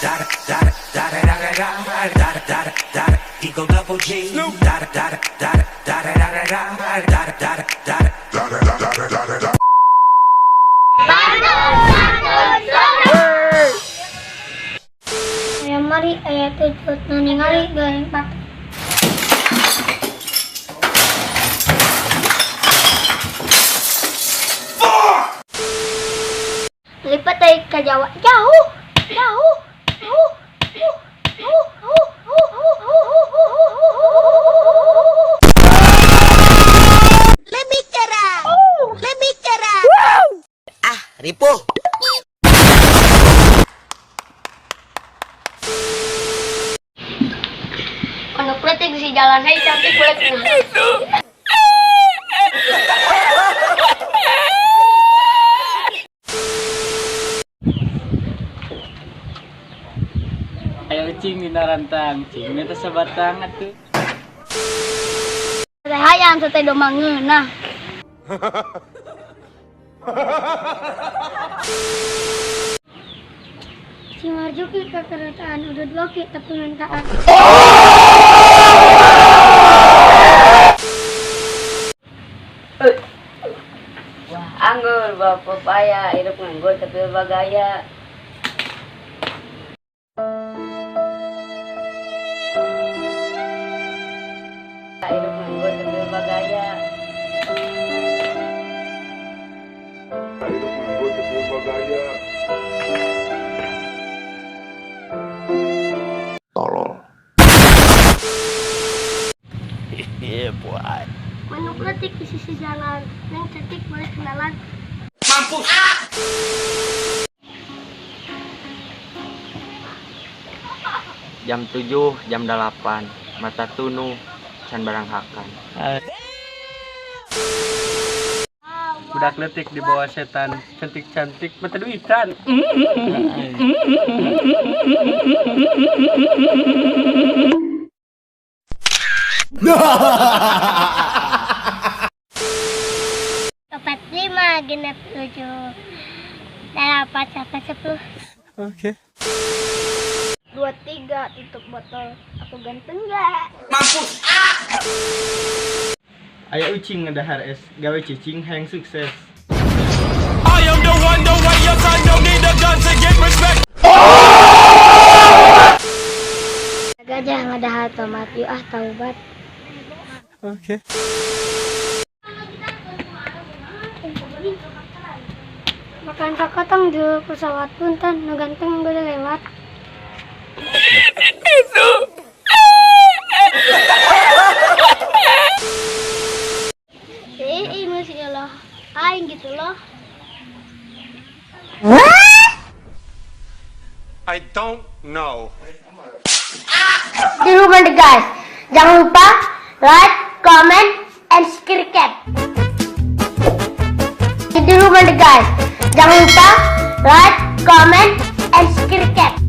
da da da da da da da da Eagle double G da da da da da da da da da da da da da. Aya mari aya 7 nu ningali goreng patut. Lipat dari ke Jawa jauh jauh jauh jauh jauh jauh jauh jauh. Lebih cerah. Lebih cerah. Ah, ripuh. Anu pretik si jalan, hei cantik boleh kenal. Ayo cing dina rantang, cing minta sabatang atuh. Teh hayang sate domba ngeunah. Si Marjuki kekeretaan udah 2 ki tapi mintaan. Wah, anggur, bawa pepaya, hidup nganggur tapi bergaya. Hidup nganggur tapi bergaya. Hidup nganggur tapi bergaya. Tolol. Manuk letik di sisi jalan, neng cantik boleh kenalan. Mampus. Jam 7, jam 8, mata tunu, can baranghakan. Budak letik di bawah setan, cantik-cantik mata duitan. 4 5 6 7 8 sampai 10. Oke. 2 3 tutup botol. Aku ganteng gak? Mampus. Aya ucing ngadahar es, gawe cicing hayang sukses. I am the one, the way your son don't need a gun to get respect. Gajah ngadahar tomat, yuk ah taubat. Oke. Makan sakotong di pesawat punten, nu ganteng boleh lewat. Ini masih loh, aing gitu loh. I don't know. Di rumah deh guys, jangan lupa like, comment, and subscribe. Di rumah deh guys, jangan lupa like, comment, and subscribe.